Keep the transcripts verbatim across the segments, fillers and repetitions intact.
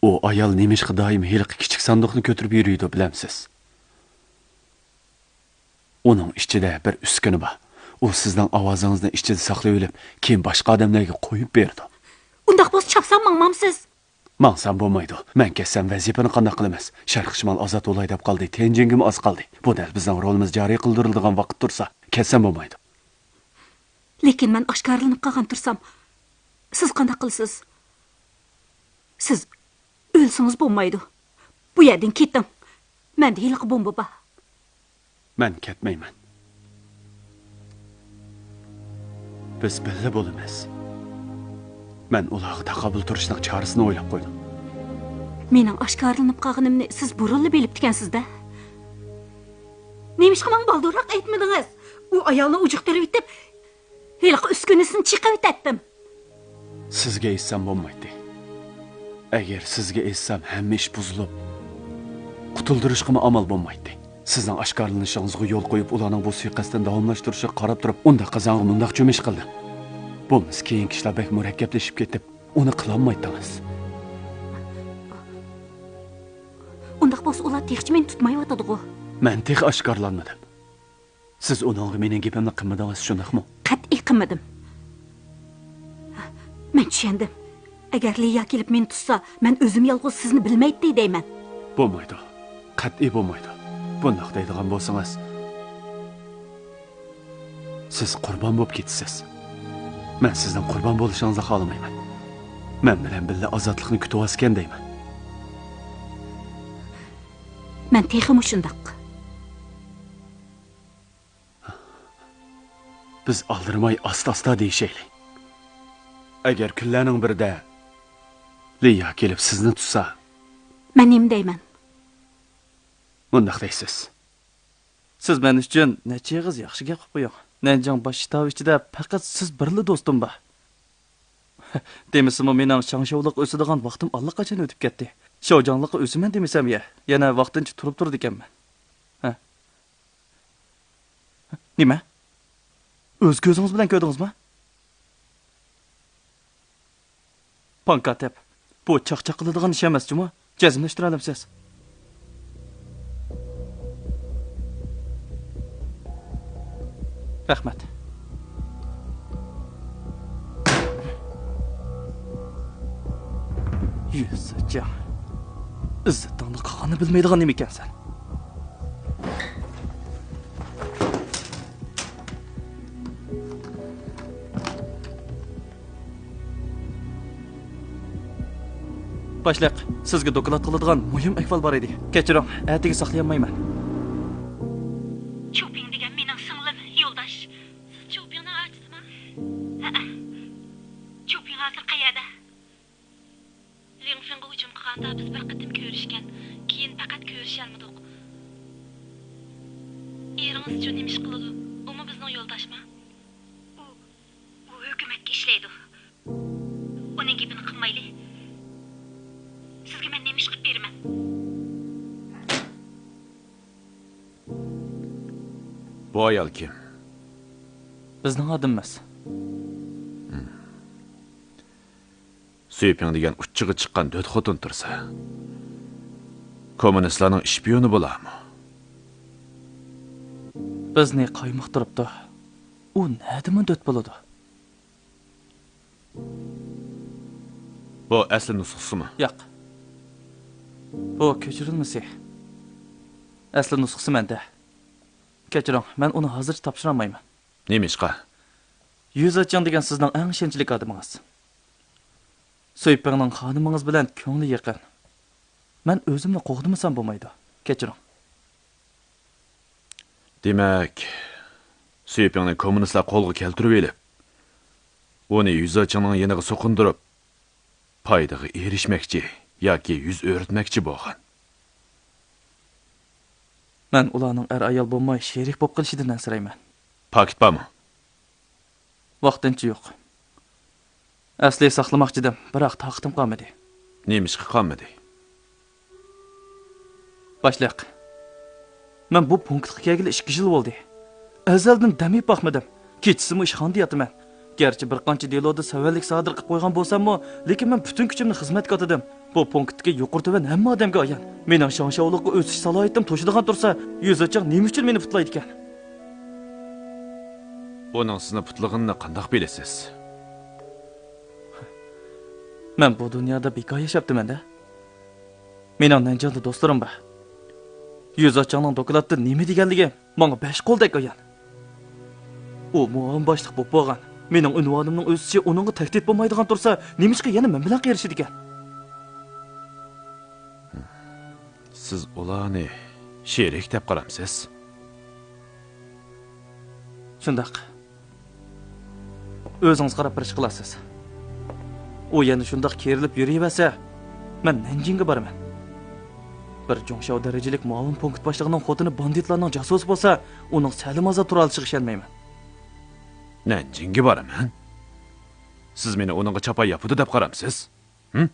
ئۇ ئايال نېمىشقا دائىم ھېلىقى كىچىك ساندۇقنى كۆتۈرۈپ يۈرىدۇ، بىلەمسىز؟ ئۇنىڭ ئىچىدە بىر ئۈسكۈنە بار. ئۇ سىزنىڭ ئاۋازىڭىزنى ئىچىدە ساقلىۋېلىپ، كېيىن باشقا ئادەملەرگە قويۇپ بېرىدۇ. ئۇنداق بولسا چاپسان ماڭمامسىز؟ ماڭسام بولمايدۇ. مەن كەتسەم ۋەزىپىنى قانداق قىلىمىز؟ شەرقىي شىمال ئازاد بولاي دەپ قالدى، تيەنجىنگىمۇ ئاز قالدى. بۇ دەل بىزنىڭ رولىمىز جارى قىلدۇرۇلىدىغان ۋاقىت تۇرسا، كەتسەم بولمايدۇ. لېكىن مەن ئاشكارىلىنىپ قالغان تۇرسام، سىز قانداق قىلىسىز؟ سىز ئۆلسىڭىز بولمايدۇ. بۇ يەردىن كېتىڭ. مەندە ھېلىقى بومبا بار. مەن كەتمەيمەن. بىز بىللە بولىمىز. مەن ئۇلارغا تاقابىل تۇرۇشنىڭ چارىسىنى ئويلاپ قويدۇم. مېنىڭ ئاشكارىلىنىپ قالغىنىمنى سىز بۇرۇنلا بىلىپتىكەنسىز-دە. نېمىشقا ماڭا بالدۇرراق ئېيتمىدىڭىز؟ ئۇ ئايالنى ئۇجۇقتۇرۇۋېتىپ، ھېلىقى ئۈسكۈنىسىنى چېقىۋېتەتتىم. سىزگە ئېيتسام بولمايتتى. ئەگەر سىزگە ئېيتسام، ھەممە ئىش بۇزۇلۇپ، قۇتۇلدۇرۇشقىمۇ ئامال بولمايتتى. سىزنىڭ ئاشكارىلىنىشىڭىزغا يول قويۇپ، ئۇلارنىڭ بۇ سۇيىقەستىنى داۋاملاشتۇرۇشىغا قاراپ تۇرۇپ، ئۇنداق قازانغا مۇنداق چۆمۈچ قىلدىم. بولمىسا كېيىنكى ئىشلار بەك مۇرەككەپلىشىپ كېتىپ، ئۇنى قىلالمايتتىڭىز. ئۇنداق بولسا ئۇلار تېخىچە مېنى تۇتمايۋاتىدىغۇ؟ مەن تېخى ئاشكارىلانمىدىم. سىز ئۇنىڭغا مېنىڭ گېپىمنى قىلمىدىڭىز، شۇنداقمۇ؟ قەتئىي قىلمىدىم. مەن چۈشەندىم. ئەگەر لىيا كېلىپ مېنى تۇتسا، مەن ئۆزۈم يالغۇز سىزنى بىلمەيتتى دەيمەن. بولمايدۇ. قەتئىي بولمايدۇ. بۇنداق دەيدىغان بولسىڭىز، سىز قۇربان بولۇپ كېتىسىز. مەن سىزنىڭ قۇربان بولۇشىڭىزنى خالىمايمەن. مەن بىلەن بىللە ئازادلىقنى كۈتۈۋالسىكەن دەيمەن. مەن تېخىمۇ شۇنداق. بىز ئالدىرىماي ئاستا-ئاستا دېيىشەيلى. ئەگەر كۈنلەرنىڭ بىرىدە لىيا كېلىپ سىزنى تۇتسا. مەن نېمە دەيمەن؟ مۇنداق دەيسىز. سىز مەن ئۈچۈن نەچچە ئېغىز ياخشى گەپ قىلىپ قويۇڭ. نەنجىڭ باش شتابى ئىچىدە پەقەت سىز بىرلا دوستۇم بار. دېمىسىمۇ مېنىڭ شاڭشياۋلىققا ئۆسىدىغان ۋاقتىم ئاللىقاچان ئۆتۈپ كەتتى. شياۋجياڭلىققا ئۆسىمەن دېمىسەم يە، يەنە ۋاقتىنچە تۇرۇپ تۇرىدىكەنمەن. ھە؟ نېمە؟ ئۆز كۆزىڭىز بىلەن كۆردىڭىزمۇ؟ پاڭ كاتەپ، بۇ چاقچاق قىلىدىغان ئىش ئەمەس جۇمۇ. جەزملەشتۈرەلەمسىز؟ رەھمەت. يۈ زېچياڭ، ئىززىتىڭنى قىلغاننى بىلمەيدىغان نېمىكەنسەن؟ باشلىق، سىزگە دوكلات قىلىدىغان مۇھىم ئەھۋال بار ئىدى. كەچۈرۈڭ، ئەتىگە ساقلىيالمايمەن. چۇپىڭ دېگەن مېنىڭ سىڭلىم، يولداش. سىز چۇپىڭنىڭ ئاچىسىما؟ ھەئە. چۇپىڭ ھازىر قەيەردە؟ لىڭفېڭغا ھۇجۇم قىلغاندا بىز بىر قېتىم كۆرۈشكەن، كېيىن پەقەت كۆرۈشەلمىدۇق. ئېرىڭىز جۇن نېمە ئىش قىلىدۇ؟ ئۇمۇ بىزنىڭ يولداشما؟ ئۇ، ئۇ ھۆكۈمەتكە ئىشلەيدۇ. ئۇنىڭ گېپىنى قىلمايلى. سىزگە مەن نېمە ئىش قىلىپ بېرىمەن؟ بۇ ئايال كىم؟ بىزنىڭ ئادىمىمىز. سۈيپىڭ دېگەن ئۇچچىغا چىققان دۆت خوتۇن تۇرسا، كوممۇنىستلارنىڭ ئىشپىيونى بولارمۇ؟ بىزنى قايمۇقتۇرۇپتۇ. ئۇ نەدىمۇ دۆت بولىدۇ؟ بۇ ئەسلى نۇسخىسىمۇ؟ ياق. بۇ كۆچۈرۈلمىسى. ئەسلى نۇسخىسى مەندە. كەچۈرۈڭ، مەن ئۇنى ھازىرچە تاپشۇرالمايمەن. نېمىشقا؟ يۈ زېچياڭ دېگەن سىزنىڭ ئەڭ ئىشەنچلىك ئادىمىڭىز. سۈيپىڭنىڭ خانىمىڭىز بىلەن كۆڭلى يېقىن. مەن ئۆزۈمنى قوغدىمىسام بولمايدۇ. كەچۈرۈڭ. دېمەك، سۈيپىڭنى كوممۇنىستلار قولغا كەلتۈرۈۋېلىپ، ئۇنى يۈ زېچياڭنىڭ يېنىغا سوقۇندۇرۇپ، پايدىغا ئېرىشمەكچى ياكى يۈز ئۆرۈتمەكچى بولغان. مەن ئۇلارنىڭ ئەر-ئايال بولماي شېرىك بولۇپ قېلىشىدىن ئەنسىرەيمەن. پاكىت بارمۇ؟ ۋاقتىنچە يوق. ئەسلى ساقلىماقچىدىم، بىراق تاقىتىم قالمىدى. نېمىشقا قالمىدى؟ باشلىق، مەن بۇ پونكىتقا كەلگىلى ئىككى يىل بولدى. ئەزەلدىن دەم ئېلىپ باقمىدىم. كېچىسىمۇ ئىشخانىدا ياتىمەن. گەرچە بىر قانچە دېلودا سەۋەنلىك سادىر قىلىپ قويغان بولساممۇ، لېكىن مەن پۈتۈن كۈچۈمنى خىزمەتكە ئاتىدىم. بۇ پونكىتتىكى يۇقىرى تۆۋەن ھەممە ئادەمگە ئايان. مېنىڭ شاڭشياۋلۇققا ئۆسۈش سالاھىيىتىم توشىدىغان تۇرسا، يۈزى چاڭ نېمە ئۈچۈن مېنى پۇتلايدىكەن؟ ئۇنىڭ سىزنى پۇتلىغىنىنى قانداق بىلىسىز؟ مەن بۇ دۇنيادا بىكار ياشاپتىمەن-دە. مېنىڭ نەنجىڭدە دوستلىرىم بار. يۈزى چاڭنىڭ دوكلاتتا نېمە دېگەنلىكى ماڭا بەش قولدەك ئايان. ئۇ مۇئاۋىن باشلىق بولۇپ بولغان. مېنىڭ ئۇنۋانىمنىڭ ئۆسۈشى ئۇنىڭغا تەھدىت بولمايدىغان تۇرسا، نېمىشقا يەنە مەن بىلەن قېرىشىدىكەن؟ سىز ئۇلارنى شېرىك دەپ قارامسىز؟ شۇنداق. ئۆزىڭىز قاراپ بىر ئىش قىلارسىز. ئۇ يەنە شۇنداق كېرىلىپ يۈرۈۋەرسە، مەن نەنجىڭگە بارىمەن. بىر جۇڭشياۋ دەرىجىلىك مۇئاۋىن پونكىت باشلىقىنىڭ خوتۇنى باندىتلارنىڭ جاسۇسى بولسا، ئۇنىڭ سەلىم ئازاد تۇرالىشىغا ئىشەنمەيمەن. نەنجىڭگە بارىمەن؟ سىز مېنى ئۇنىڭغا چاپان ياپىدۇ دەپ قارامسىز؟ ھىم؟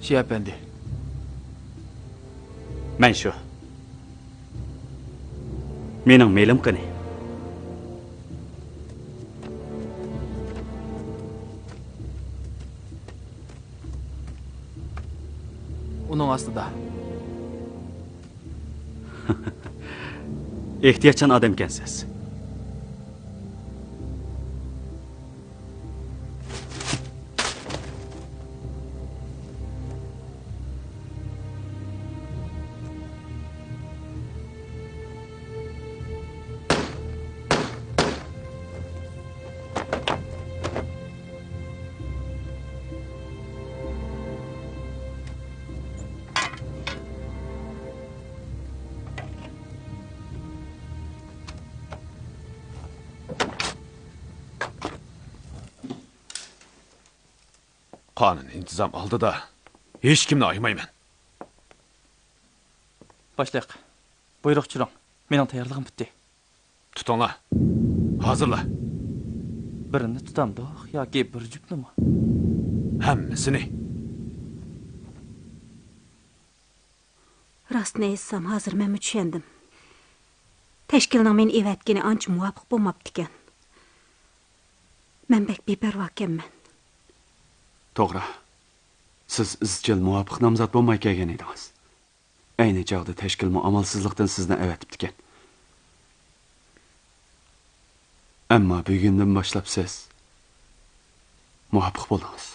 شى ئەپەندى. مەن شۇ. مېنىڭ مېلىم قېنى؟ ئۇنىڭ ئاستىدا. ئېھتىياتچان ئادەمكەنسىز. قانۇن ئىنتىزام ئالدىدا ھېچكىمنى ئايىمايمەن. باشلىق، بۇيرۇق چۈشۈرۈڭ. مېنىڭ تەييارلىقىم پۈتتى. تۇتۇڭلار. ھازىرلا. بىرنى تۇتامدۇق ياكى بىر جۈپنىمۇ؟ ھەممىسىنى. راستىنى ئېيتسام، ھازىر مەنمۇ چۈشەندىم. تەشكىلنىڭ مېنى ئېۋەتكىنى ئانچە مۇۋاپىق بولماپتىكەن. مەن بەك بىپەرۋاكەنمەن. توغرا. سىز ئىزچىل مۇۋاپىق نامزات بولماي كەلگەن ئىدىڭىز. ئەينى چاغدا تەشكىلمۇ ئامالسىزلىقتىن سىزنى ئەۋەتىپتىكەن. ئەمما بۈگۈندىن باشلاپ سىز مۇۋاپىق بولدىڭىز.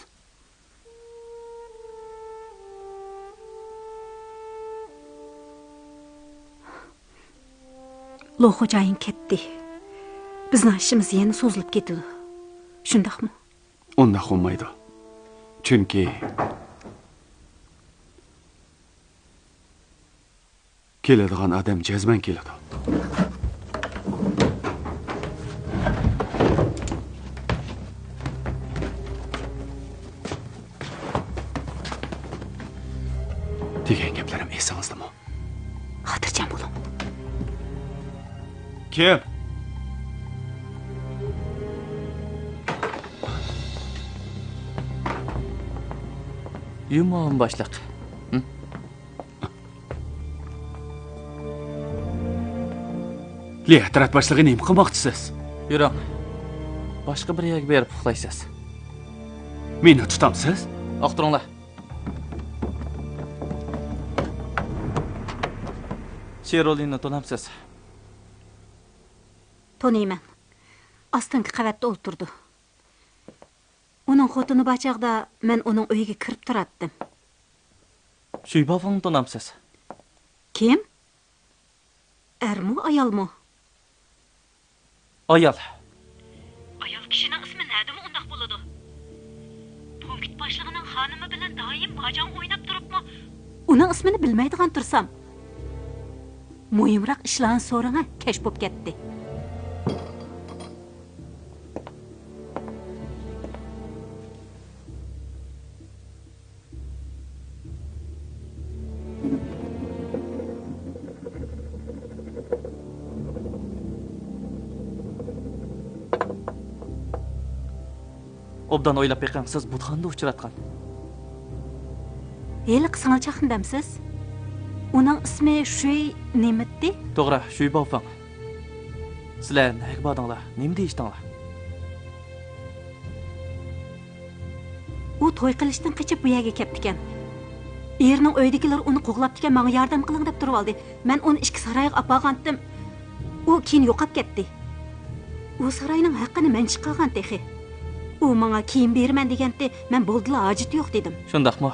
لو خوجايىن كەتتى. بىزنىڭ ئىشىمىز يەنە سوزۇلۇپ كېتىدۇ. شۇنداقمۇ؟ ئۇنداق بولمايدۇ. چۈنكى كېلىدىغان ئادەم جەزمەن كېلىدۇ. دېگەن گەپلىرىم ئېسىڭىزدىمۇ؟ خاتىرجەم بولۇڭ. كىم؟ يۇمۇن باشلىق. ھىم؟ لى ئەترەت باشلىقى، نېمە قىلماقچىسىز؟ يۈرۈڭ. باشقا بىر يەرگە بېرىپ ئۇخلايسىز. مېنى تۇتامسىز؟ ئاختۇرۇڭلار. شېرولىننى تونامسىز؟ تونۇيمەن. ئاستىنقى قەۋەتتە ئولتۇرىدۇ. ئۇنىڭ خوتۇنى بار چاغدا مەن ئۇنىڭ ئۆيىگە كىرىپ تۇراتتىم. شۈيبافېڭنى تونامسىز؟ كىم؟ ئەرمۇ، ئايالمۇ؟ ئايال. ئايال كىشىنىڭ ئىسمى نەدىمۇ ئۇنداق بولىدۇ؟ پونكىت باشلىقىنىڭ خانىمى بىلەن دائىم ماجاڭ ئويناپ تۇرۇپمۇ، ئۇنىڭ ئىسمىنى بىلمەيدىغان تۇرسام. مۇھىمراق ئىشلارنى سورىڭە، كەچ بوپ كەتتى. ئوبدان ئويلاپ بېقىڭ، سىز بۇتخانىدا ئۇچراتقان. ھېلىقى سىڭىلچاقنى دەمسىز؟ ئۇنىڭ ئىسمى شۈي نېمىتتى؟ توغرا، شۈي باۋفېڭ. سىلەر نەگە باردىڭلار؟ نېمە دېيىشتىڭلار؟ ئۇ توي قىلىشتىن قېچىپ بۇ يەرگە كەپتىكەن. ئېرىنىڭ ئۆيىدىكىلىرى ئۇنى قوغلاپتىكەن، ماڭا ياردەم قىلىڭ دەپ تۇرۇۋالدى. مەن ئۇنى ئىچكى سارايغا ئاپارغانتىم. ئۇ كېيىن يوقاپ كەتتى. ئۇ ساراينىڭ ھەققىنى مەن چىقارغان تېخى. ئۇ ماڭا كىيىم بېرىمەن دېگەنتى، مەن بولدىلا، ھاجىتى يوق دېدىم. شۇنداقمۇ؟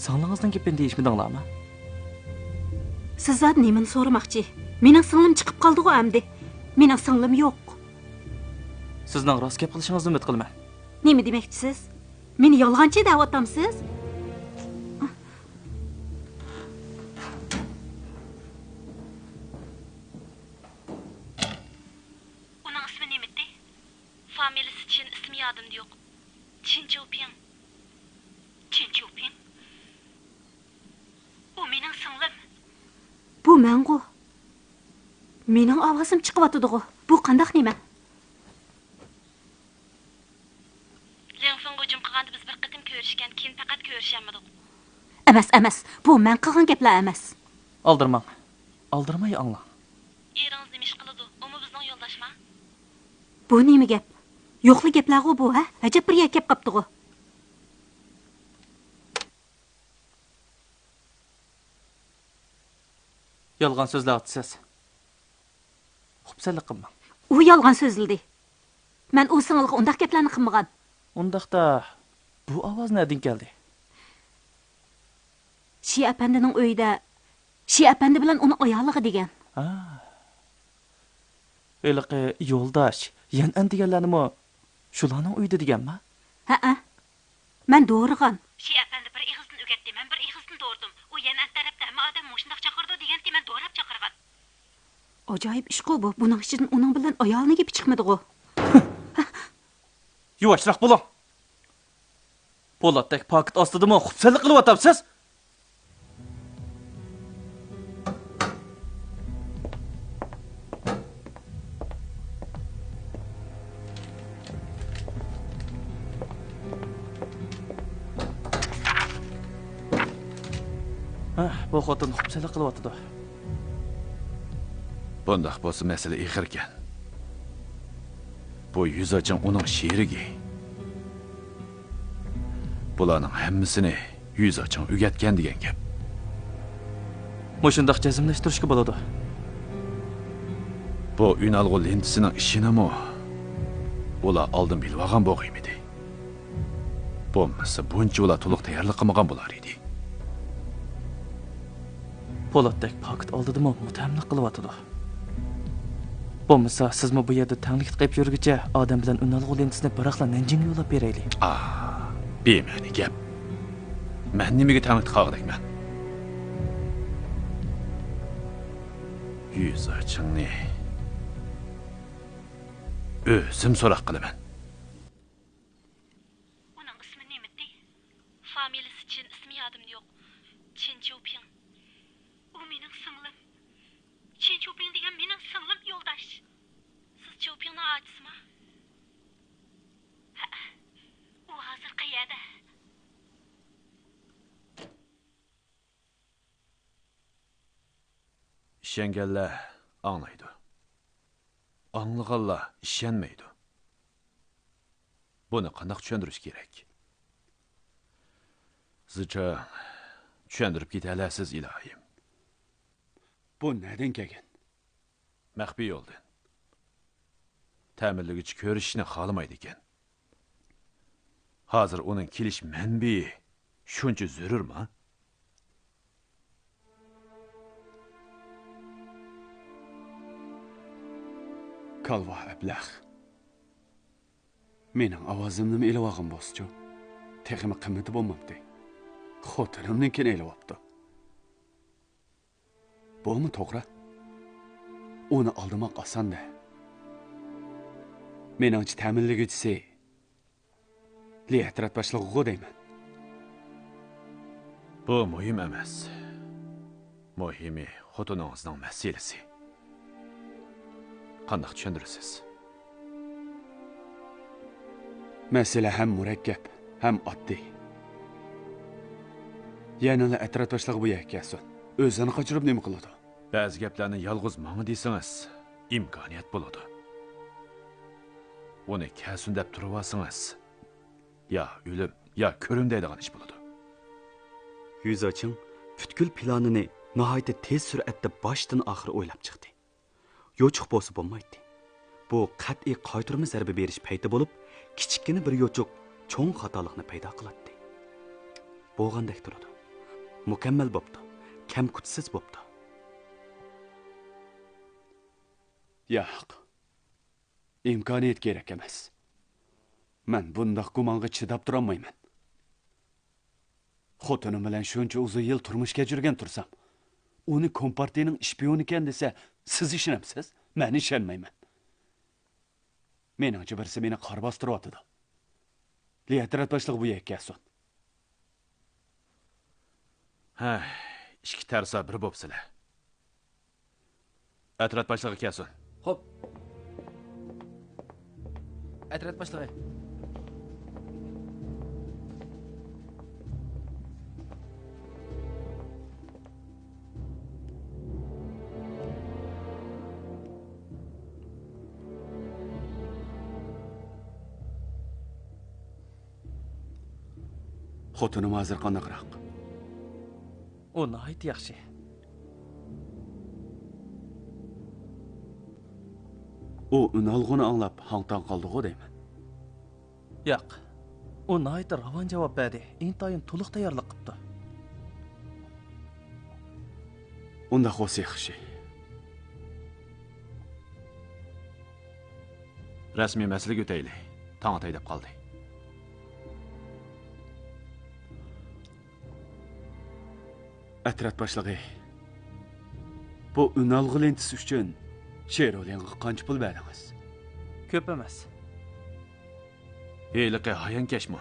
سىڭلىڭىزنىڭ گېپىنى دېيىشمىدىڭلارمۇ؟ سىز زادى نېمىنى سورىماقچى؟ مېنىڭ سىڭلىم چىقىپ قالدىغۇ ئەمدى. مېنىڭ سىڭلىم يوق. سىزنىڭ راست گەپ قىلىشىڭىزنى ئۈمىد قىلىمەن. نېمە دېمەكچىسىز؟ مېنى يالغانچى دەۋاتامسىز؟ ئۇنىڭ ئىسمى نېمىتى؟ فامىلىسى چىن، ئىسمى يادىمدا يوق. چىن چيۇپىڭ. چىن چيۇپىڭ؟ ئۇ مېنىڭ سىڭلىم. بۇ مەنغۇ. مېنىڭ ئاۋازىم چىقىۋاتىدىغۇ. بۇ قانداق نېمە؟ لىڭفېڭ ھۇجۇم قىلغاندا بىز بىر قېتىم كۆرۈشكەن، كېيىن پەقەت كۆرۈشەلمىدۇق. ئەمەس، ئەمەس. بۇ مەن قىلغان گەپلەر ئەمەس. ئالدىرىماڭ. ئالدىرىماي ئاڭلاڭ. ئېرىڭىز نېمە ئىش قىلىدۇ؟ ئۇمۇ بىزنىڭ يولداشما؟ بۇ نېمە گەپ؟ يوقلا گەپلەرغۇ بۇ، ھە؟ ئەجەب بىر يەرگە كەپ قاپتىغۇ. يالغان سۆزلەۋاتىسىز. خۇپسەنلىك قىلماڭ. ئۇ يالغان سۆزلىدى. مەن ئۇ سىڭىلغا ئۇنداق گەپلەرنى قىلمىغان. ئۇنداقتا بۇ ئاۋاز نەدىن كەلدى؟ شى ئەپەندىنىڭ ئۆيىدە، شى ئەپەندى بىلەن ئۇنىڭ ئايالىغا دېگەن. ھا. ھېلىقى يولداش، يەنئەن دېگەنلەرنىمۇ شۇلارنىڭ ئۆيىدە دېگەنما؟ ھەئە. مەن دورىغان. شى ئەپەندى بىر ئېغىزدىن ئۆگەتتى، مەن بىر ئېغىزدىن دورىدىم. ئۇ يەنئەن تەرەپتە ھەممە ئادەم مۇشۇنداق چاقىرىدۇ دېگەنتى، مەن دوراپ چاقىرغان. ئاجايىپ ئىشقۇ بۇ. بۇنىڭ ئىچىدىن ئۇنىڭ بىلەن ئايالىنىڭ گېپى چىقمىدىغۇ. يۇۋاشراق بولۇڭ. پولاتتەك پاكىت ئاستىدىمۇ خۇپسەنلىك قىلىۋاتامسىز؟ ھە، بۇ خوتۇن خۇپسەنلىك قىلىۋاتىدۇ. بۇنداق بولسا مەسىلە ئېغىركەن. بۇ يۈزاچىڭ ئۇنىڭ شېرىكى. بۇلارنىڭ ھەممىسىنى يۈزاچىڭ ئۆگەتكەن دېگەن گەپ. مۇشۇنداق جەزملەشتۈرۈشكە بولىدۇ. بۇ ئۈنئالغۇ لېنتىسىنىڭ ئىشىنىمۇ ئۇلار ئالدىن بىلىۋالغان بولغىيمىدى. بولمىسا بۇنچە ئۇلار تولۇق تەييارلىق قىلمىغان بولار ئىدى. پولاتتەك پاكىت ئالدىدىمۇ مۇتتەھەملىك قىلىۋاتىدۇ. بولمىسا سىزمۇ بۇ يەردە تەڭلىكتە قېلىپ يۈرگۈچە ئادەم بىلەن ئۈنئالغۇ لېنتىسىنى بىراقلا نەنجىڭگە يوللاپ بېرەيلى. ئا، بىمەنە گەپ. مەن نېمىگە تەڭلىكتە قالغۇدەكمەن؟ يۈزاچىڭنى ئۆزۈم سوراق قىلىمەن. ئۇنىڭ ئىسمى نېمىتى؟ فامىلىسى چىن، ئىسمى يادىمدا يوق. چىن چيۇپىڭ. ئۇ مېنىڭ سىڭلىم. چىن چيۇپىڭ دېگەن مېنىڭ سىڭلىم يولداش. سىز چيۇپىڭنىڭ ئاچىسىما؟ ھەئە. ئۇ ھازىر قەيەردە؟ ئىشەنگەنلەر ئاڭلايدۇ. ئاڭلىغانلار ئىشەنمەيدۇ. بۇنى قانداق چۈشەندۈرۈش كېرەك؟ زىچىڭ، چۈشەندۈرۈپ كېتەلەرسىز، ئىلاھىم. بۇ نەدىن كەلگەن؟ مەخپىي يولدىن. تەمىنلىگۈچى كۆرۈشۈشنى خالىمايدىكەن. ھازىر ئۇنىڭ كېلىش مەنبىيى شۇنچە زۆرۈرما؟ كالۋا ئەبلەخ. مېنىڭ ئاۋازىمنىمۇ ئېلىۋالغان بولسىچۇ؟ تېخىمۇ قىممىتى بولمامتى؟ خوتۇنۇمنىڭكىنى ئېلىۋاپتۇ. بۇمۇ توغرا. ئۇنى ئالدىماق ئاسان-دە. مېنىڭچە تەمىنلىگۈچىسى ليەترات باشلىقىغۇ دەيمەن. بۇ مۇھىم ئەمەس. مۇھىمى خوتۇنىڭىزنىڭ مەسىلىسى. قانداق چۈشەندۈرىسىز؟ مەسىلە ھەم مۇرەككەپ، ھەم ئاددىي. يەنىلا ئەترەت باشلىقى بۇ يەرگە كەلسۇن. ئۆزىنى قاچۇرۇپ نېمە قىلىدۇ؟ بەزى گەپلەرنى يالغۇز ماڭا دېسىڭىز، ئىمكانىيەت بولىدۇ. ئۇنى كەلسۇن دەپ تۇرۇۋالسىڭىز، يا ئۆلۈم، يا كۆرۈم دەيدىغان ئىش بولىدۇ. يۈزاچىڭ پۈتكۈل پىلانىنى ناھايىتى تېز سۈرئەتتە باشتىن ئاخىر ئويلاپ چىقتى. يوچۇق بولسا بولمايتتى. بۇ قەتئىي قايتۇرما زەربە بېرىش پەيتى بولۇپ، كىچىككىنە بىر يوچۇق چوڭ خاتالىقنى پەيدا قىلاتتى. بولغاندەك تۇرىدۇ. مۇكەممەل بوپتۇ. كەمكۈتسىز بوپتۇ. ياق. ئىمكانىيەت كېرەك ئەمەس. مەن بۇنداق گۇمانغا چىداپ تۇرالمايمەن. خوتۇنۇم بىلەن شۇنچە ئۇزۇن يىل تۇرمۇش كەچۈرگەن تۇرسام، ئۇنى كومپارتىيىنىڭ ئىشپىيونىكەن دېسە، سىز ئىشىنەمسىز؟ مەن ئىشەنمەيمەن. مېنىڭچە بىرسى مېنى قارا باستۇرۇۋاتىدۇ. لى ئەترەت باشلىقى بۇ يەرگە كەلسۇن. ھە، ئىككى تەرسا بىر بوپسىلە. ئەترەت باشلىقى كەلسۇن. خوپ. ئەترەت باشلىقى. خوتۇنۇم ھازىر قانداقراق؟ ئۇ ناھايىتى ياخشى. ئۇ ئۈنئالغۇنى ئاڭلاپ ھاڭ-تاڭ قالدىغۇ دەيمەن. ياق. ئۇ ناھايىتى راۋان جاۋاب بەردى. ئىنتايىن تولۇق تەييارلىق قىپتۇ. ئۇنداق بولسا ياخشى. رەسمىي مەسىلىگە ئۆتەيلى. تاڭ ئاتاي دەپ قالدى. ئەترەت باشلىقى، بۇ ئۈنئالغۇ لېنتىسى ئۈچۈن شېرولىنغا قانچە پۇل بەردىڭىز؟ كۆپ ئەمەس. ھېلىقى ھايانكەشمۇ؟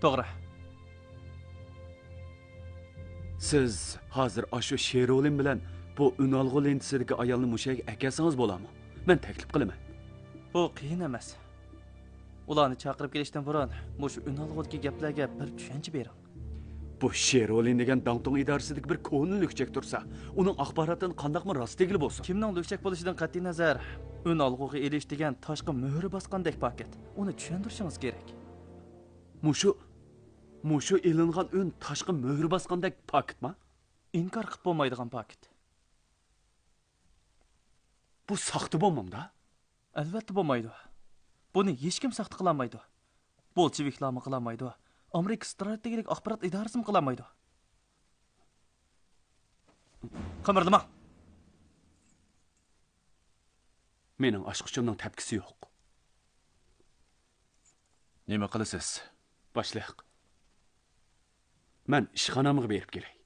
توغرا. سىز ھازىر ئاشۇ شېرولىن بىلەن بۇ ئۈنئالغۇ لېنتىسىدىكى ئايالنى مۇشۇ يەرگە ئەكەلسىڭىز بولامۇ؟ مەن تەكلىپ قىلىمەن. بۇ قىيىن ئەمەس. ئۇلارنى چاقىرىپ كېلىشتىن بۇرۇن مۇشۇ ئۈنئالغۇدىكى گەپلەرگە بىر چۈشەنچە بېرىڭ. بۇ شېرولىن دېگەن داڭتۇڭ ئىدارىسىدىكى بىر كونا لۈكچەك تۇرسا، ئۇنىڭ ئاخباراتىدىن قانداقمۇ راست دېگىلى بولسۇن؟ كىمنىڭ لۈكچەك بولۇشىدىن قەتئىينەزەر، ئۈنئالغۇغا ئېلىش دېگەن تاشقا مۆھۈر باسقاندەك پاكىت. ئۇنى چۈشەندۈرۈشىڭىز كېرەك. مۇشۇ، مۇشۇ ئېلىنغان ئۈن تاشقا مۆھۈر باسقاندەك پاكىتما؟ ئىنكار قىلىپ بولمايدىغان پاكىت. بۇ ساختا بولمامدا؟ ئەلۋەتتە بولمايدۇ. بۇنى ھېچكىم ساختا قىلالمايدۇ. بولشېۋىكلارمۇ قىلالمايدۇ. ئامېرىكا ئىستراتېگىيەلىك ئاخبارات ئىدارىسىمۇ قىلالمايدۇ. قىمىردىماڭ. مېنىڭ ئاچقۇچۇمنىڭ تەپكىسى يوق. نېمە قىلىسىز؟ باشلىق، مەن ئىشخانامغا بېرىپ كېلەي.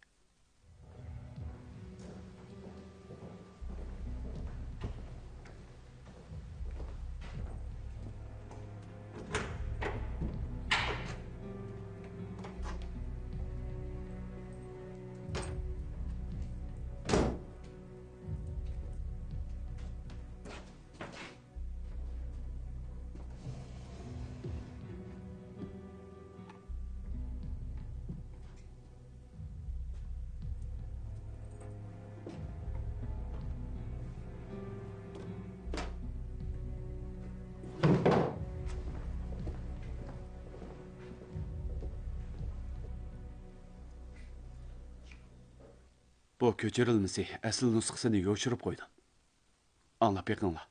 بۇ كۆچۈرۈلمىسى، ئەسلى نۇسخىسىنى يوشۇرۇپ قويدۇم. ئاڭلاپ بېقىڭلار.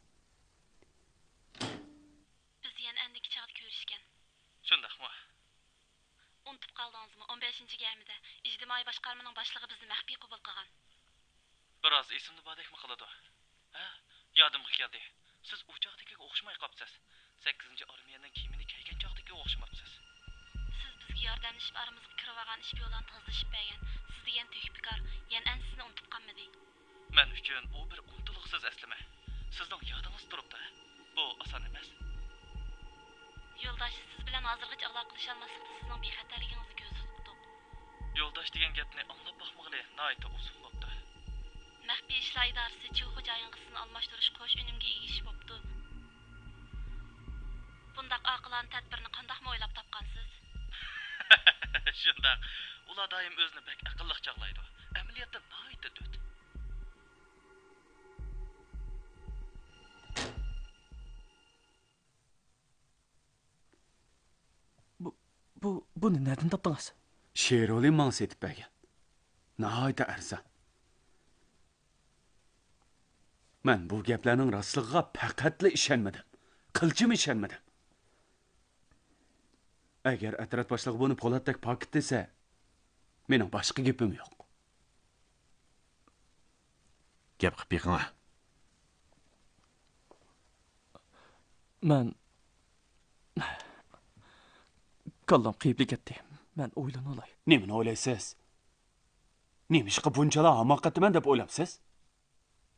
بىز يەنئەندىكى چاغدا كۆرۈشكەن. شۇنداقمۇ؟ ئۇنتۇپ قالدىڭىزمۇ؟ ئون بەشىنچى گەمىدە ئىجتىمائىي باشقارمىنىڭ باشلىقى بىزنى مەخپىي قوبۇل قىلغان. بىراز ئېسىمدە باردەكمۇ قىلىدۇ. ھە، يادىمغا كەلدى. سىز ئۇ چاغدىكىگە ئوخشىماي قاپسىز. سەككىزىنچى ئارمىيەنىڭ كىيىمىنى كىيگەن چاغدىكىگە ئوخشىماپسىز. سىز بىزگە ياردەملىشىپ ئارىمىزغا كىرىۋالغان ئىشپىيونلارنى تازىلىشىپ بەرگەن، سىز دېگەن تۆھپىكار يەنئەن سىزنى ئۇنتۇپ قالمىدى. مەن ئۈچۈن ئۇ بىر ئۇنتۇلغۇسىز ئەسلىمە. سىزنىڭ يادىڭىز تۇرۇپتۇ. بۇ ئاسان ئەمەس. يولداش، سىز بىلەن ھازىرغىچە ئالاقىلىشالماسلىقتا سىزنىڭ بىخەتەرلىكىڭىزنى كۆزدە تۇتتۇق. يولداش دېگەن گەپنى ئاڭلاپ باقمىغىلى ناھايىتى ئۇزۇن بوپتۇ. مەخپىي ئىشلار ئىدارىسى چيۇخۇ جايىڭغا سىزنى ئالماشتۇرۇش قوش ئۈنۈمگە ئېرىشىپ بوپتۇ. بۇنداق ئاقىلانە تەدبىرنى قانداقمۇ ئويلاپ تاپقانسىز؟ شۇنداق. ئۇلار دائىم ئۆزىنى بەك ئەقىللىق چاغلايدۇ. ئەمەلىيەتتە ناھايىتى دۆت. بۇ، بۇ، بۇنى نەدىن تاپتىڭىز؟ شېرولى ماڭا سېتىپ بەرگەن. ناھايىتى ئەرزان. مەن بۇ گەپلەرنىڭ راستلىقىغا پەقەتلا ئىشەنمىدىم. قىلچىمۇ ئىشەنمىدىم. ئەگەر ئەترەت باشلىقى بۇنى پولاتتەك پاكىت دېسە، مېنىڭ باشقا گېپىم يوق. گەپ قىلىپ بېقىڭا. مەن، كاللام قېيىپلا كەتتى. مەن ئويلىنىۋالاي. نېمىنى ئويلايسىز؟ نېمىشقا بۇنچىلا ھاماقەتمەن دەپ ئويلاپسىز؟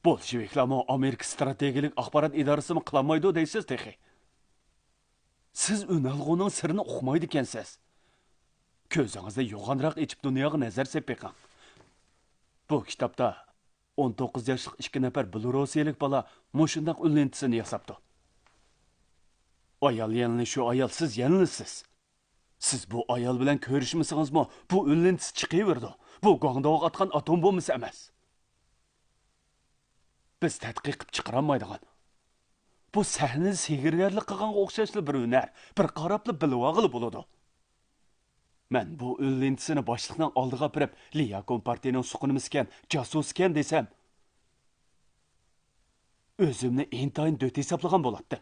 بولشېۋىكلارمۇ ئامېرىكا ئىستراتېگىيەلىك ئاخبارات ئىدارىسىمۇ قىلالمايدۇ دەيسىز تېخى. سىز ئۈنئالغۇنىڭ سىرىنى ئۇقمايدىكەنسىز. كۆزىڭىزنى يوغانراق ئېچىپ دۇنياغا نەزەر سېلىپ بېقىڭ. بۇ كىتابتا ئون توققۇز ياشلىق ئىككى نەپەر بېلوروسىيەلىك بالا مۇشۇنداق ئۈن لېنتىسىنى ياساپتۇ. ئايال يەنىلا شۇ ئايال، سىز يەنىلا سىز. سىز بۇ ئايال بىلەن كۆرۈشمىسىڭىزمۇ، بۇ ئۈن لېنتىسى چىقىۋېرىدۇ. بۇ گۇاڭداۋغا ئاتقان ئاتوم بومبىسى ئەمەس. بىز تەتقىق قىلىپ چىقىرالمايدىغان. بۇ سەھنىدە سېھىرگەرلىك قىلغانغا ئوخشاشلا بىر ھۈنەر، بىر قاراپلا بىلىۋالغىلى بولىدۇ. مەن بۇ ئۈن لېنتىسىنى باشلىقنىڭ ئالدىغا ئاپىرىپ، ليا كومپارتىيىنىڭ سوقۇنمىسىكەن، جاسۇسىكەن دېسەم، ئۆزۈمنى ئىنتايىن دۆت ھېسابلىغان بولاتتىم.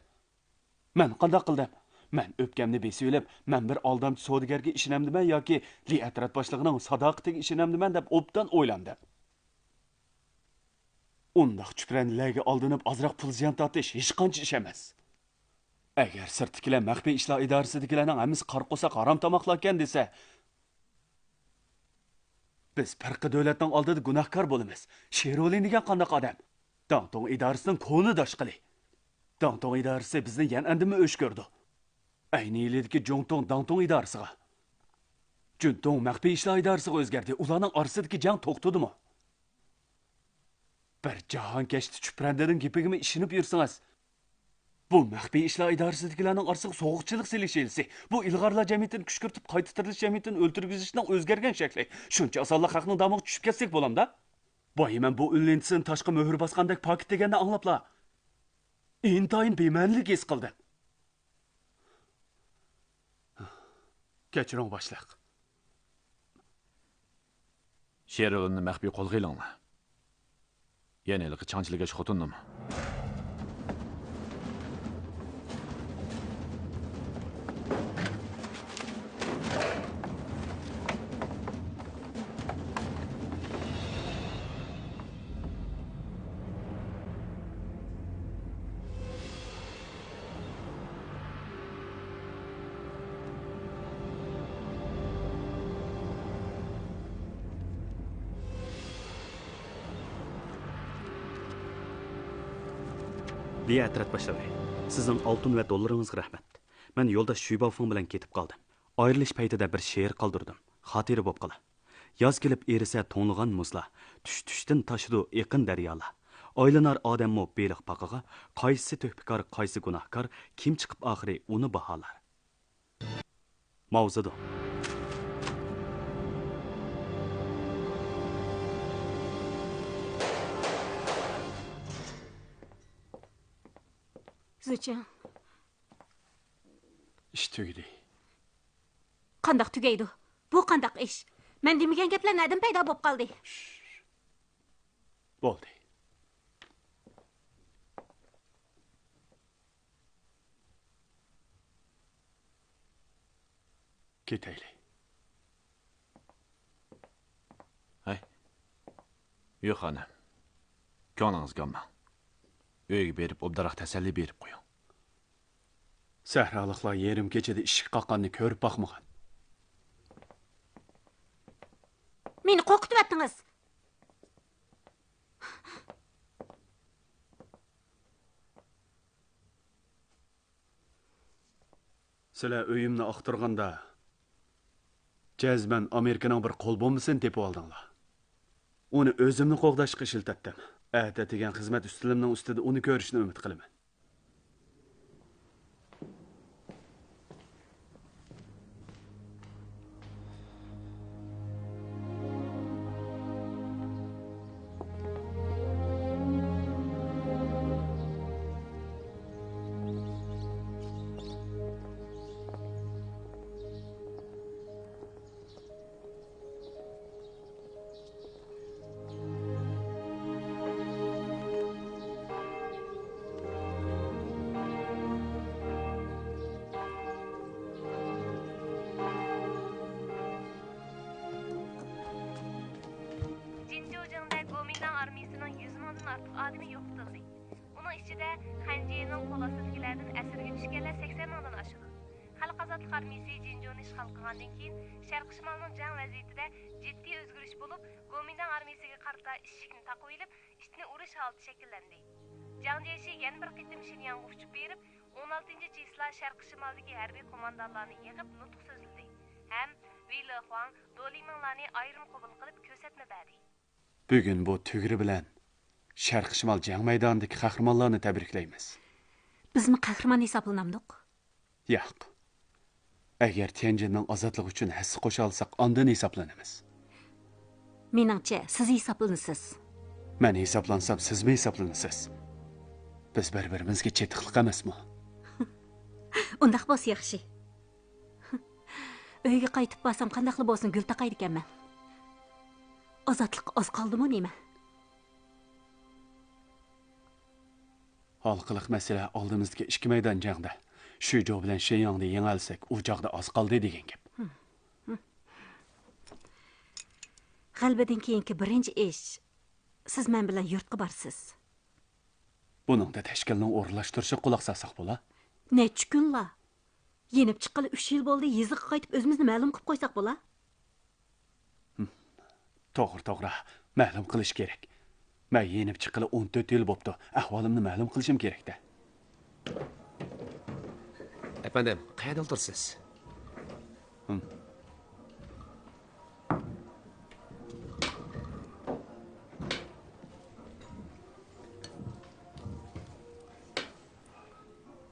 مەن قانداق قىلدىم؟ مەن ئۆپكەمنى بېسىۋېلىپ، مەن بىر ئالدامچى سودىگەرگە ئىشىنەمدىمەن ياكى لى ئەترەت باشلىقىنىڭ ساداقىتىگە ئىشىنەمدىمەن دەپ ئوبدان ئويلاندىم. ئۇنداق چۈپرەندىلەرگە ئالدىنىپ ئازراق پۇل زىيان تارتىش ھېچقانچە ئىش ئەمەس. ئەگەر سىرتتىكىلەر مەخپىي ئىشلار ئىدارىسىدىكىلەرنىڭ ھەممىسى قارا قورساق ھارامتاماقلاركەن دېسە، بىز پەرقلىق دۆلەتنىڭ ئالدىدا گۇناھكار بولىمىز. شېرولى دېگەن قانداق ئادەم؟ داڭتۇڭ ئىدارىسىنىڭ كونا داشقىلى. داڭتۇڭ ئىدارىسى بىزنى يەنئەندىنمۇ ئۆچ كۆرىدۇ. ئەينى يىلىدىكى جۇڭتۇڭ داڭتۇڭ ئىدارىسىغا، جۈنتۇڭ مەخپىي ئىشلار ئىدارىسىغا ئۆزگەردى. ئۇلارنىڭ ئارىسىدىكى جەڭ توختىدىمۇ؟ بىر جاھانكەشتە چۈپرەندىنىڭ گېپىگىمۇ ئىشىنىپ يۈرسىڭىز، بۇ مەخپىي ئىشلار ئىدارىسىدىكىلەرنىڭ ئارىسىغا سوغۇق چىلىق سېلىش ھىيلىسى، بۇ ئىلغارلار جەمئىيىتىنى كۈشكۈرتۈپ قايتا تىرىلىش جەمئىيىتىنى ئۆلتۈرگۈزۈشنىڭ ئۆزگەرگەن شەكلى. شۇنچە ئاسانلا خەقنىڭ داڭىغا چۈشۈپ كەتسەك بولامدا؟ بايىمەن بۇ ئۈن لېنتىسىنى تاشقا مۆھۈر باسقاندەك پاكىت دېگەننى ئاڭلاپلا، ئىنتايىن بىمەنىلىك ھېس قىلدىم. كەچۈرۈڭ، باشلىق. شېرولىنى مەخپىي قولغا ئېلىڭلار. يەنە ھېلىقى چاڭ چىلىگەش خوتۇننىمۇ. ليا ئەترەت باشلىقى، سىزنىڭ ئالتۇن ۋە دوللىرىڭىزغا رەھمەت. مەن يولداش شۈي باۋفېڭ بىلەن كېتىپ قالدىم. ئايرىلىش پەيتىدە بىر شېئىر قالدۇردۇم. خاتىرە بوپ قالا. ياز كېلىپ ئېرىسە توڭلىغان مۇزلار، چۈش چۈشتىن تاشىدۇ ئېقىن دەريالار. ئايلىنار ئادەممۇ بېلىق پاقىغا، قايسىسى تۆھپىكار، قايسى گۇناھكار، كىم چىقىپ ئاخىرى ئۇنى باھالار؟ ماۋزېدۇڭ. زۇچىڭ. ئىش تۈگىدى. قانداق تۈگەيدۇ؟ بۇ قانداق ئىش؟ مەن دېمىگەن گەپلەر نەدىن پەيدا بولۇپ قالدى؟ بولدى. كېتەيلى. ھەي. يوق، خانىم. كۆڭلىڭىزگە ئالماڭ. ئۆيگە بېرىپ، ئوبدانراق تەسەللى بېرىپ قويۇڭ. سەھرالىقلار يېرىم كېچىدە ئىشىك قاققاننى كۆرۈپ باقمىغان. مېنى قورقۇتۇۋەتتىڭىز. سىلەر ئۆيۈمنى ئاختۇرغاندا، جەزمەن ئامېرىكىنىڭ بىر قول بومبىسىنى تېپىۋالدىڭلار. ئۇنى ئۆزۈمنى قوغداشقا ئىشلىتەتتىم. ئەتە ئەتىگەن خىزمەت ئۈستىلىمنىڭ ئۈستىدە ئۇنى كۆرۈشنى ئۈمىد قىلىمەن. ئارتۇق ئادىمى يوقىتىلدى. ئۇنىڭ ئىچىدە خەنجىنىڭ قول ئاستىدىكىلەردىن ئەسىرگە چۈشكەنلەر سەكسەن مىڭدىن ئاشىدۇ. خەلق ئازادلىق ئارمىيىسى جىنجۇنى ئىشغال قىلغاندىن كېيىن، شەرقىي شىمالنىڭ جەڭ ۋەزىيىتىدە جىددىي ئۆزگىرىش بولۇپ، گومىنداڭ ئارمىيىسىگە قارىتا ئىشىكنى تاقىۋېلىپ، ئىتنى ئۇرۇش ھالىتى شەكىللەندى. جاڭ جيېشى يەنە بىر قېتىم شېنياڭغا ئۇچۇپ بېرىپ، ئون ئالتىنچى چىسلا شەرقىي شىمالدىكى ھەربىي قوماندانلارنى يىغىپ نۇتۇق سۆزلىدى ھەم ۋېي لېخۇاڭ، دو لىمىڭلارنى ئايرىم قوبۇل قىلىپ كۆرسەتمە بەردى. بۈگۈن بۇ تۈگرە بىلەن شەرقىي شىمال جەڭ مەيدانىدىكى قەھرىمانلارنى تەبرىكلەيمىز. بىزمۇ قەھرىمان ھېسابلىنامدۇق؟ ياق. ئەگەر تيەنجىننىڭ ئازادلىقى ئۈچۈن ھەسسە قوشالىساق، ئاندىن ھېسابلىنىمىز. مېنىڭچە، سىز ھېسابلىنىسىز. مەن ھېسابلانسام، سىزمۇ ھېسابلىنىسىز. بىز بىر-بىرىمىزگە چېتىقلىق ئەمەسمۇ؟ ئۇنداق بولسا ياخشى. ئۆيگە قايتىپ بارسام، قانداقلا بولسۇن گۈل تاقايدىكەنمەن. ئازادلىققا ئاز قالدىمۇ نېمە؟ ھالقىلىق مەسىلە ئالدىمىزدىكى ئىككى مەيدان جەڭدە. شۈجو بىلەن شېنياڭدا يېڭەلسەك، ئۇ چاغدا ئاز قالدى دېگەن گەپ. غەلىبىدىن كېيىنكى بىرىنچى ئىش، سىز مەن بىلەن يۇرتقا بارىسىز. بۇنىڭدا تەشكىلنىڭ ئورۇنلاشتۇرۇشىغا قۇلاق سالساق بولا؟ نەچچە كۈنلا؟ يېنىپ چىققىلى ئۈچ يىل بولدى، يېزىغا قايتىپ ئۆزىمىزنى مەلۇم قىلىپ قويساق بولا؟ توغرا، توغرا. مەلۇم قىلىش كېرەك. مەن يېنىپ چىققىلى ئون تۆت يىل بوپتۇ. ئەھۋالىمنى مەلۇم قىلىشىم كېرەك-دە. ئەپەندىم، قەيەردە ئولتۇرىسىز؟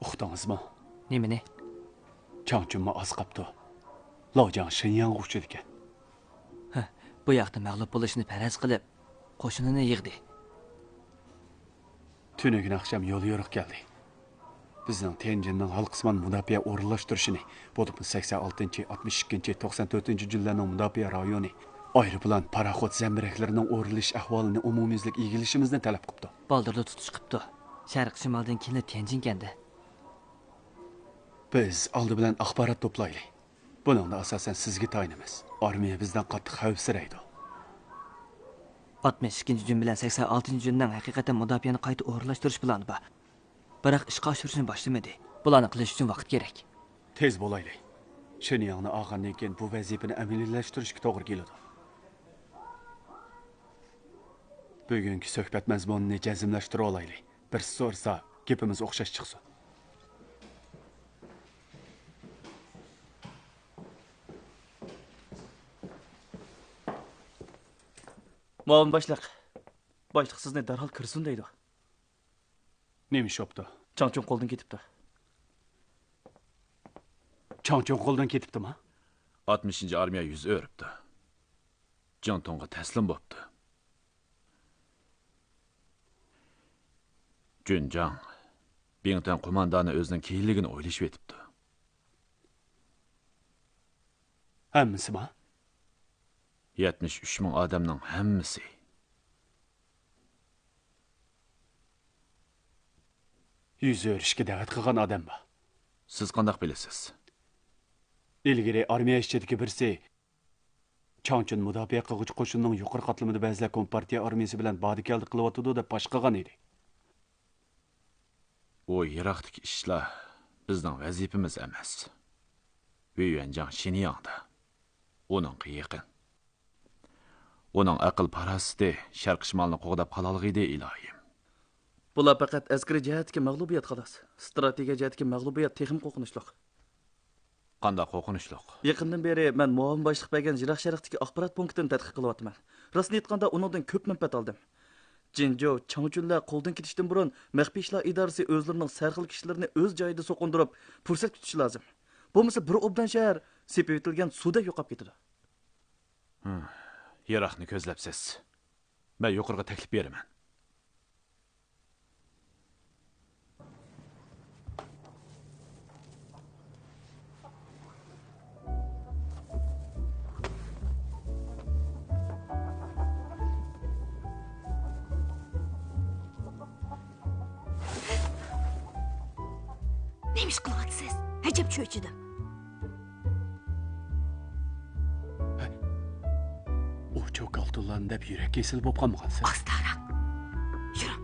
ئۇقتىڭىزمۇ؟ نېمىنى؟ چاڭچۈنمۇ ئاز قاپتۇ. لاۋجاڭ شېنياڭغا ئۇچىدىكەن. ھە، بۇ ياقتا مەغلۇپ بولۇشنى پەرەز قىلىپ، قوشۇنىنى يىغدى. تۈنۈگۈن ئاخشام يوليورۇق كەلدى. بىزنىڭ تيەنجىننىڭ ھالقىسىمان مۇداپىئە ئورۇنلاشتۇرۇشىنى، بولۇپمۇ سەكسەن ئالتىنچى، ئاتمىش ئىككىنچى، توقسان تۆتىنچى جۈنلەرنىڭ مۇداپىئە رايونى، ئايروپىلان، پاراخوت، زەمبىرەكلىرىنىڭ ئورۇنلىشىش ئەھۋالىنى ئومۇميۈزلۈك ئىگىلىشىمىزنى تەلەپ قىپتۇ. بالدۇرلا تۇتۇش قىپتۇ. شەرقىي شىمالدىن كېيىنلا تيەنجىنكەندە. بىز ئالدى بىلەن ئاخبارات توپلايلى. بۇنىڭدا ئاساسەن سىزگە تايىنىمىز. ئارمىيە بىزدىن قاتتىق خەۋپسىرەيدۇ. ئاتمىش ئىككىنچى جۈن بىلەن سەكسەن ئالتىنچى جۈننىڭ ھەقىقەتەن مۇداپىئەنى قايتا ئورۇنلاشتۇرۇش پىلانى بار. بىراق ئىشقا ئاشۇرۇشنى باشلىمىدى. بۇلارنى قىلىش ئۈچۈن ۋاقىت كېرەك. تېز بولايلى. شېنياڭنى ئالغاندىن كېيىن بۇ ۋەزىپىنى ئەمەلىيلەشتۈرۈشكە توغرا كېلىدۇ. بۈگۈنكى سۆھبەت مەزمۇنىنى جەزملەشتۈرۈۋالايلى. بىرسى سورىسا، گېپىمىز ئوخشاش چىقسۇن. مۇئاۋىن باشلىق، باشلىق سىزنى دەرھال كىرسۇن دەيدۇ. نېمە ئىش بوپتۇ؟ چاڭچۈن قولدىن كېتىپتۇ. چاڭچۈن قولدىن كېتىپتىما؟ ئاتمىشىنچى ئارمىيە يۈز ئۆرۈپتۇ. جېڭتۇڭغا تەسلىم بوپتۇ. جۈنجاڭ، بىڭتۈەن قوماندانى ئۆزىنىڭ كېيىنلىكىنى ئويلىشىۋېتىپتۇ. ھەممىسىما؟ يەتمىش ئۈچ مىڭ ئادەمنىڭ ھەممىسى. يۈز ئۆرۈشكە دەۋەت قىلغان ئادەم بار. سىز قانداق بىلىسىز؟ ئىلگىرى ئارمىيە ئىچىدىكى بىرسى چاڭچۈن مۇداپىئە قىلغۇچى قوشۇننىڭ يۇقىرى قاتلىمىدا بەزىلەر كومپارتىيە ئارمىيىسى بىلەن باردى-كەلدى قىلىۋاتىدۇ دەپ پاش قىلغان ئىدى. ئۇ يىراقتىكى ئىشلار بىزنىڭ ۋەزىپىمىز ئەمەس. ۋېي يۈەنجاڭ شىنياڭدا. ئۇنىڭغا يېقىن. ئۇنىڭ ئەقىل-پاراسىتى شەرقىي شىمالنى قوغداپ قالالىغىيدى، ئىلاھىم. بۇلار پەقەت ئەسكىرىي جەھەتتىكى مەغلۇبىيەت، خالاس. ئىستراتېگىيە جەھەتتىكى مەغلۇبىيەت تېخىمۇ قورقۇنچلۇق. قانداق قورقۇنچلۇق؟ يېقىندىن بېرى مەن مۇئاۋىن باشلىق بەرگەن يىراق شەرقتىكى ئاخبارات پونكىتىنى تەتقىق قىلىۋاتىمەن. راستىنى ئېيتقاندا، ئۇنىڭدىن كۆپ مەنپەئەت ئالدىم. جىنجۇ، چاڭچۈنلەر قولدىن كېتىشتىن بۇرۇن، مەخپىي ئىشلار ئىدارىسى ئۆزلىرىنىڭ سەرخىل كىشىلىرىنى ئۆز جايىدا سوقۇندۇرۇپ، پۇرسەت كۈتۈشى لازىم. بولمىسا، بىر ئوبدان شەھەر سېپىۋېتىلگەن سۇدەك يوقاپ كېتىدۇ. ھىم، يىراقنى كۆزلەپسىز. مەن يۇقىرىغا تەكلىپ بېرىمەن. نېمە ئىش قىلىۋاتىسىز؟ ئەجەب چۆچۈدۈم. ئۇ چوكالتۇلان دەپ يۈرەك كېسىلى بولۇپ قالمىغانسىز؟ ئاستاراق. يۈرۈڭ.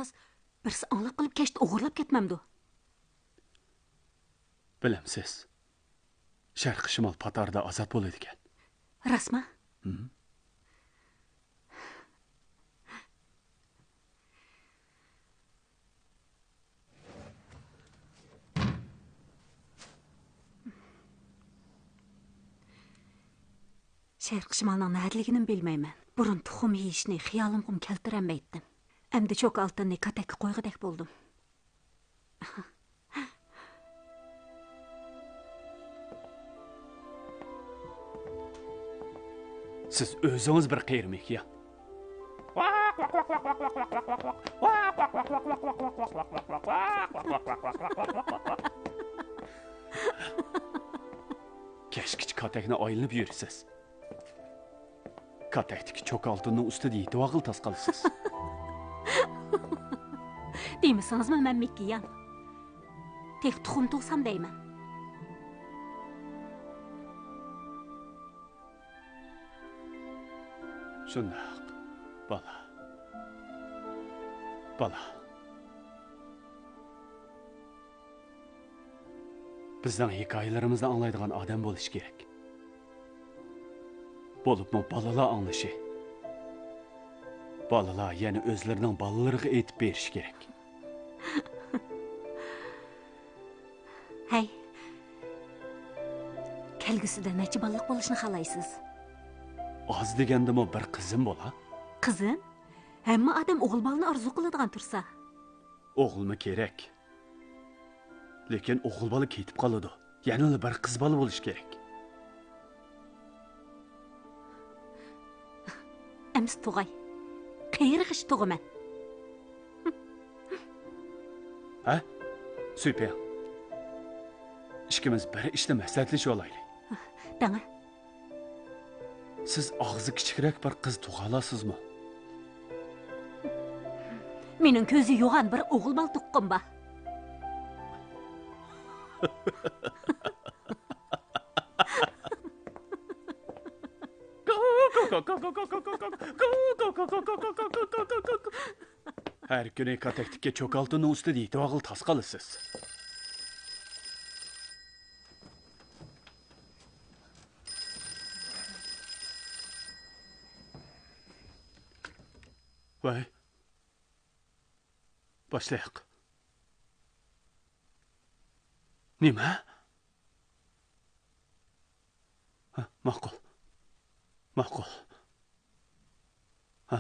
بىرسى ئاڭلاپ قېلىپ كەچتە ئوغرىلاپ كەتمەمدۇ؟ بىلەمسىز، شەرقىي شىمال پات ئارىدا ئازاد بولىدىكەن. راستما؟ ھىم. شەرقىي شىمالنىڭ نەدىلىكىنىمۇ بىلمەيمەن. بۇرۇن تۇخۇم يېيىشنى خىيالىمغىمۇ كەلتۈرەلمەيتتىم. ئەمدى چوكا ئالتۇننى كاتەككە قويغۇدەك بولدۇم. سىز ئۆزىڭىز بىر قېرىمىكىيان. كەچكىچە كاتەكنى ئايلىنىپ يۈرىسىز. كاتەكتىكى چوكا ئالتۇننىڭ ئۈستىدە يېتىۋالغىلى تاس قالىسىز. دېمىسىڭىزمۇ مەن مىككىيان. تېخى تۇخۇم تۇغسام دەيمەن. شۇنداق، بالا. بالا. بىزنىڭ ھېكايىلىرىمىزنى ئاڭلايدىغان ئادەم بولۇشى كېرەك. بولۇپمۇ بالىلار ئاڭلىشى. بالىلار يەنە ئۆزلىرىنىڭ بالىلىرىغا ئېيتىپ بېرىشى كېرەك. ھەي، كەلگۈسىدە نەچچە بالىلىق بولۇشنى خالايسىز؟ ئاز دېگەندىمۇ بىر قىزىم بولا. قىزىم؟ ھەممە ئادەم ئوغۇل بالىنى ئارزۇ قىلىدىغان تۇرسا. ئوغۇلمۇ كېرەك. لېكىن ئوغۇل بالا كېتىپ قالىدۇ. يەنىلا بىر قىز بالا بولۇشى كېرەك. ئەمىسە تۇغاي. قېرىغىچە تۇغىمەن. ھە؟ سۈيپىڭ. ئىككىمىز بىر ئىشتا مەسلىھەتلىشىۋالايلى. دەڭە. سىز ئاغزى كىچىكرەك بىر قىز تۇغالارسىزمۇ؟ مېنىڭ كۆزى يوغان بىر ئوغۇل بالا تۇغقۇم بار. ھەر كۈنى كاتەكتىكى چوكالتىننىڭ ئۈستىدە يېتىۋالغىلى تاس قالىسىز. ۋاي. باشلىق. نېمە؟ ھە، ماقۇل. ماقۇل. ھە.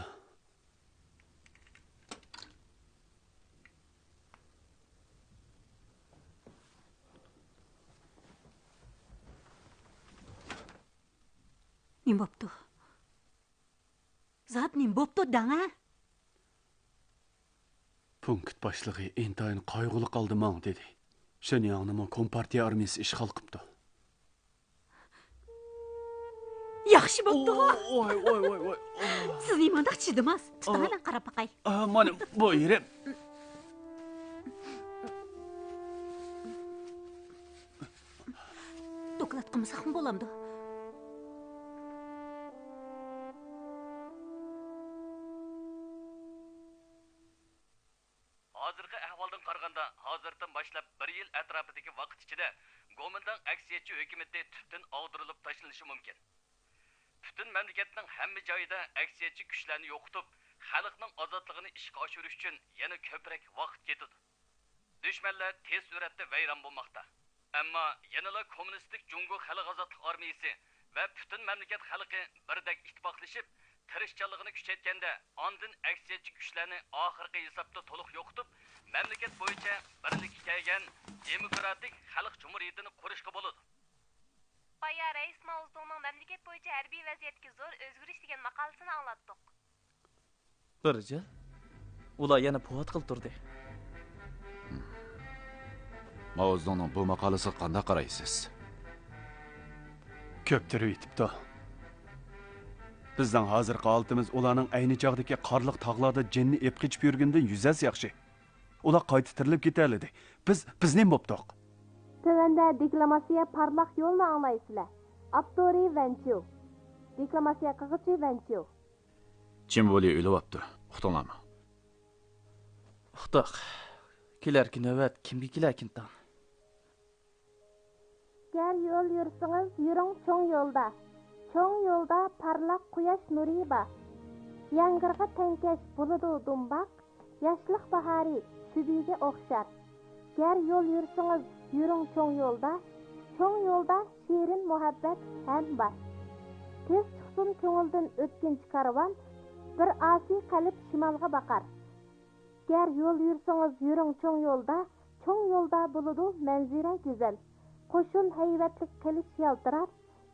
نېمە بوپتۇ؟ زادى نېمە بوپتۇ دەڭە؟ پونكىت باشلىقى ئىنتايىن قايغۇلۇق ھالدا ماڭا دېدى. شېنياڭنىمۇ كومپارتىيە ئارمىيىسى ئىشغال قىپتۇ. ياخشى بوپتۇ. ۋاي، ۋاي، ۋاي، ۋاي. سىز نېمانداق چىدىماس؟ تۇتۇڭ، مەن قاراپ باقاي. ئا، مانا بۇ يېرىم. دوكلات قىلمىساقمۇ بولامدۇ؟ ھازىرقى ئەھۋالدىن قارىغاندا، ھازىردىن باشلاپ بىر يىل ئەتراپىدىكى ۋاقىت ئىچىدە گومىنداڭ ئەكسىيەتچى ھۆكۈمىتى تۈپتىن ئاغدۇرۇلۇپ تاشلىنىشى مۇمكىن. پۈتۈن مەملىكەتنىڭ ھەممە جايىدا ئەكسىيەتچى كۈچلەرنى يوقىتىپ، خەلقنىڭ ئازادلىقىنى ئىشقا ئاشۇرۇش ئۈچۈن يەنە كۆپرەك ۋاقىت كېتىدۇ. دۈشمەنلەر تېز سۈرئەتتە ۋەيران بولماقتا. ئەمما يەنىلا كوممۇنىستىك جۇڭگو خەلق ئازادلىق ئارمىيىسى ۋە پۈتۈن مەملىكەت خەلقى بىردەك ئىتتىپاقلىشىپ، تىرىشچانلىقىنى كۈچەيتكەندە، ئاندىن ئەكسىيەتچى كۈچلەرنى ئاخىرقى ھېسابتا تولۇق يوقىتىپ، مەملىكەت بويىچە بىرلىككە كەلگەن دېموكراتىك خەلق جۇمھۇرىيىتىنى قۇرۇشقا بولىدۇ. بايا رەئىس ماۋزېدۇڭنىڭ مەملىكەت بويىچە ھەربىي ۋەزىيەتكە زور ئۆزگىرىش دېگەن ماقالىسىنى ئاڭلاتتۇق. بىر يىل؟ ئۇلار يەنە پوۋاتقىلى تۇردى. ماۋزېدۇڭنىڭ بۇ ماقالىسىغا قانداق قارايسىز؟ كۆپتۈرۈۋېتىپتۇ. بىزنىڭ ھازىرقى ھالىتىمىز ئۇلارنىڭ ئەينى چاغدىكى قارلىق تاغلاردا جېنىنى ئېپ قېچىپ يۈرگىنىدىن يۈز ھەسسە ياخشى. ئۇلار قايتا تىرىلىپ كېتەلىدى. بىز، بىز نېمە بوپتۇق؟ تۆۋەندە دېكلاماتسىيە پارلاق يولىنى ئاڭلايسىلەر. ئاپتورى ۋەنچيۇ. دېكلاماتسىيە قىلغۇچى ۋەنچيۇ. چىن ۋولى ئۆلۈۋاپتۇ. ئۇقتۇڭلارمۇ؟ ئۇقتۇق. كېلەركى نۆۋەت كىمگە كېلەركىن تاڭ؟ گەر يول يۈرسىڭىز، يۈرۈڭ چوڭ يولدا. چوڭ يولدا پارلاق قۇياش نۇرى بار. ياڭگىرغا تەڭكەش بولىدۇ دۇمباق، ياشلىق باھارى سۈبھىگە ئوخشار. گەر يول يۈرسىڭىز، يۈرۈڭ چوڭ يولدا. چوڭ يولدا شېرىن مۇھەببەت ھەم بار. تېز چىقسۇن كۆڭۈلدىن ئۆتكۈنچى كارۋان، بىر ئاسىي قەلب شىمالغا باقار. گەر يول يۈرسىڭىز، يۈرۈڭ چوڭ يولدا، چوڭ يولدا بولىدۇ مەنزىرە گۈزەل. قوشۇن ھەيۋەتلىك قىلىچ يالتىرار،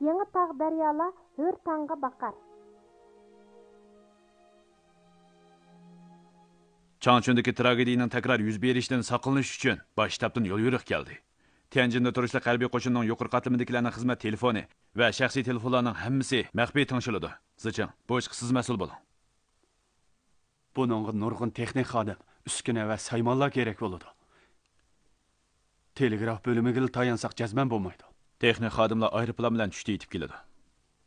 يېڭى تاغ دەريالار ھۆر تاڭغا باقار. چاڭچۈندىكى تراگېدىيەنىڭ تەكرار يۈز بېرىشىدىن ساقلىنىش ئۈچۈن باش شتابتىن يوليورۇق كەلدى. تيەنجىندە تۇرۇشلۇق ھەربىي قوشۇننىڭ يۇقىرى قاتلىمىدىكىلەرنىڭ خىزمەت تېلېفونى ۋە شەخسىي تېلېفونلارنىڭ ھەممىسى مەخپىي تىڭشىلىدۇ. زىچىڭ، بۇ ئىشقا سىز مەسئۇل بولۇڭ. بۇنىڭغا نۇرغۇن تېخنىك خادىم، ئۈسكۈنە ۋە سايمانلار كېرەك بولىدۇ. تېلېگراف بۆلۈمىگىلا تايانساق جەزمەن بولمايدۇ. تېخنىك خادىملار ئايروپىلان بىلەن چۈشتە يېتىپ كېلىدۇ.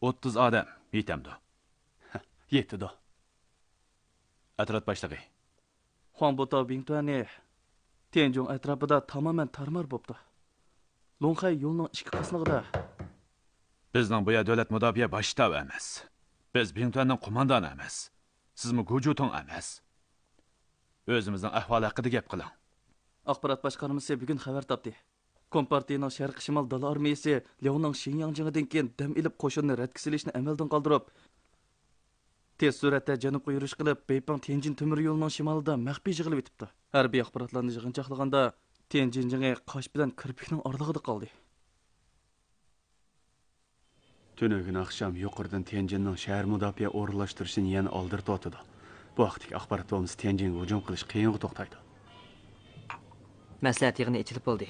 ئوتتۇز ئادەم يېتەمدۇ؟ يېتىدۇ. ئەترەت باشلىقى. خۇاڭبوتاۋ بىڭتۈەنى تيەنجۇڭ ئەتراپىدا تامامەن تارمار بوپتۇ. لۇڭخەي يولىنىڭ ئىككى قىسمىغىدا. بىزنىڭ بۇ يەر دۆلەت مۇداپىئە باش شتابى ئەمەس. بىز بىڭتۈەننىڭ قوماندانى ئەمەس. سىزمۇ گۇجۇتۇڭ ئەمەس. ئۆزىمىزنىڭ ئەھۋالى ھەققىدە گەپ قىلىڭ. ئاخبارات باشقارمىسى بۈگۈن خەۋەر تاپتى. كومپارتىيىنىڭ شەرقىي شىمال دالا ئارمىيىسى لياۋنىڭ شىنياڭ جېڭىدىن كېيىن دەم ئېلىپ قوشۇننى رەتكە سېلىشنى ئەمەلدىن قالدۇرۇپ، تېز سۈرئەتتە جەنۇبقا يۈرۈش قىلىپ، بېيپىڭ تيەنجىن تۆمۈر يولىنىڭ شىمالىدا مەخپىي يىغىلىۋېتىپتۇ. ھەربىي ئاخباراتلارنى يىغىنچاقلىغاندا، تيەنجىن جېڭى قاش بىلەن كىرپىكنىڭ ئارىلىقىدا قالدى. تۈنۈگۈن ئاخشام يۇقىرىدىن تيەنجىننىڭ شەھەر مۇداپىئە ئورۇنلاشتۇرۇشىنى يەنە ئالدىرىتىۋاتىدۇ. بۇ ھەقتىكى ئاخبارات بولمىسا، تيەنجىنگە ھۇجۇم قىلىش قىيىنغا توختايدۇ. مەسلىھەت يىغىنى ئېچىلىپ بولدى.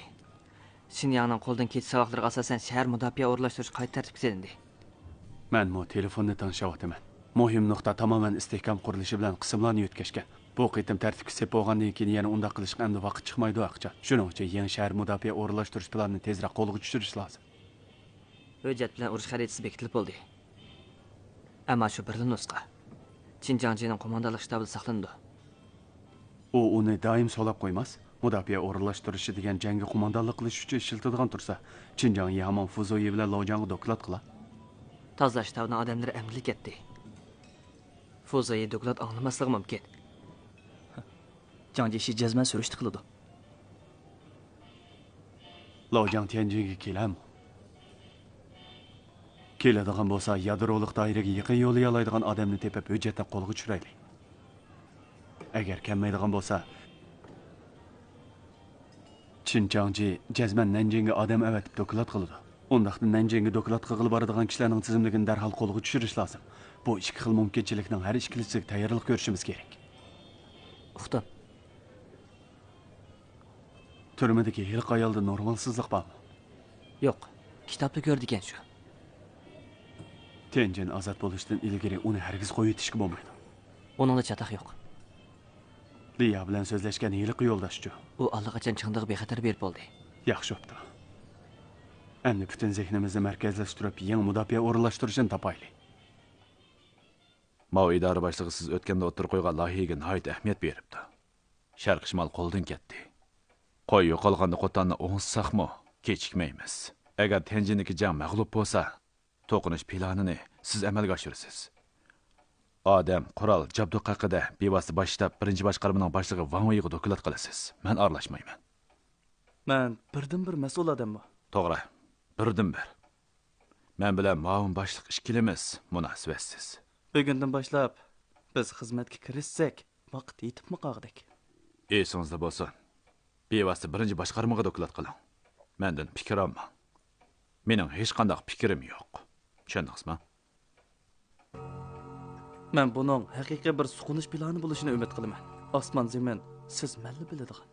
شىنياڭنىڭ قولدىن كېچىش ساۋاقلىرىغا ئاساسەن، شەھەر مۇداپىئە ئورۇنلاشتۇرۇش قايتا تەرتىپكە سېلىندى. مەنمۇ تېلېفوننى تىڭشاۋاتىمەن. مۇھىم نۇقتا تامامەن ئىستىھكام قۇرۇلۇشى بىلەن قىسىملارنى يۆتكەشكەن. بۇ قېتىم تەرتىپكە سېلىپ بولغاندىن كېيىن يەنە ئۇنداق قىلىشقا ئەمدى ۋاقىت چىقمايدۇ، ئاقىچان. شۇنىڭ ئۈچۈن يېڭى شەھەر مۇداپىئە ئورۇنلاشتۇرۇش پىلانىنى تېزرەك قولغا چۈشۈرۈش لازىم. ھۆججەت بىلەن ئۇرۇش خەرىتىسى بېكىتىلىپ بولدى. ئەمما شۇ بىرلا نۇسخا چىن جاڭجىنىڭ قوماندانلىق شتابىدا ساقلىنىدۇ. ئۇ ئۇنى دائىم سولاپ قويماس. مۇداپىئە ئورۇنلاشتۇرۇشى دېگەن جەڭگە قوماندانلىق قىلىش ئۈچۈن ئىشلىتىدىغان تۇرسا، چىن جاڭيى ھامان فۇزويى بىلەن لوجاڭغا دوكلات قىلا. تازىلاش شتابىنىڭ ئادەملىرى ئەمدىلا كەتتى. فۇزويى دوكلات ئاڭلىماسلىقى مۇمكىن. جاڭ جيېشى جەزمەن سۈرۈشتە قىلىدۇ. لوجاڭ تيەنجىنگە كېلەمۇ؟ كېلىدىغان بولسا، يادرولۇق دائىرىگە يېقىن يوللىيالايدىغان ئادەمنى تېپىپ، ھۆججەتنى قولغا چۈشۈرەيلى. ئەگەر كەلمەيدىغان بولسا، چىن چاڭجى جەزمەن نەنجىڭگە ئادەم ئەۋەتىپ دوكلات قىلىدۇ. ئۇنداقتا نەنجىڭگە دوكلات قىلغىلى بارىدىغان كىشىلەرنىڭ تىزىملىكىنى دەرھال قولغا چۈشۈرۈش لازىم. بۇ ئىككى خىل مۇمكىنچىلىكنىڭ ھەر ئىككىلىسىگە تەييارلىق كۆرۈشىمىز كېرەك. ئۇقتۇم. تۈرمىدىكى ھېلىقى ئايالدا نورمالسىزلىق بارمۇ؟ يوق، كىتابتا كۆرىدىكەن شۇ. تيەنجىن ئازاد بولۇشتىن ئىلگىرى ئۇنى ھەرگىز قويۇۋېتىشكە بولمايدۇ. ئۇنىڭدا چاتاق يوق. لىيا بىلەن سۆزلەشكەن ھېلىقى يولداشچۇ؟ ئۇ ئاللىقاچان چىڭدىغا بىخەتەر بېرىپ بولدى. ياخشى بوپتۇ. ئەمدى پۈتۈن زېھنىمىزنى مەركەزلەشتۈرۈپ، يېڭى مۇداپىئە ئورۇنلاشتۇرۇشىنى تاپايلى. ماۋۇ ئىدارە باشلىقى سىز ئۆتكەندە ئوتتۇرىغا قويغان لايىھەگە ناھايىتى ئەھمىيەت بېرىپتۇ. شەرقىي شىمال قولدىن كەتتى. قوي يوقالغاندا قوتاننى ئوڭشىساقمۇ، كېچىكمەيمىز. ئەگەر تيەنجىندىكى جەڭ مەغلۇپ بولسا، توقۇنۇش پىلانىنى سىز ئەمەلگە ئاشۇرىسىز. ئادەم، قورال، جابدۇق ھەققىدە بىۋاسىتە باش شتاب بىرىنچى باشقارمىنىڭ باشلىقى ۋاڭ ۋېيغا دوكلات قىلىسىز. مەن ئارىلاشمايمەن. مەن بىردىنبىر مەسئۇل ئادەممۇ؟ توغرا، بىردىنبىر. مەن بىلەن مۇئاۋىن باشلىق ئىككىلىمىز مۇناسىۋەتسىز. بۈگۈندىن باشلاپ بىز خىزمەتكە كىرىشسەك، ۋاقىت يېتىپمۇ قالغۇدەك. ئېسىڭىزدە بولسۇن، بىۋاسىتە بىرىنچى باشقارمىغا دوكلات قىلىڭ. مەندىن پىكىر ئالماڭ. مېنىڭ ھېچقانداق پىكرىم يوق. چۈشەندىڭىزمۇ؟ مەن بۇنىڭ ھەقىقىي بىر سوقۇنۇش پىلانى بولۇشىنى ئۈمىد قىلىمەن. ئاسمان زېمىن، سىز مەنلا بىلىدىغان.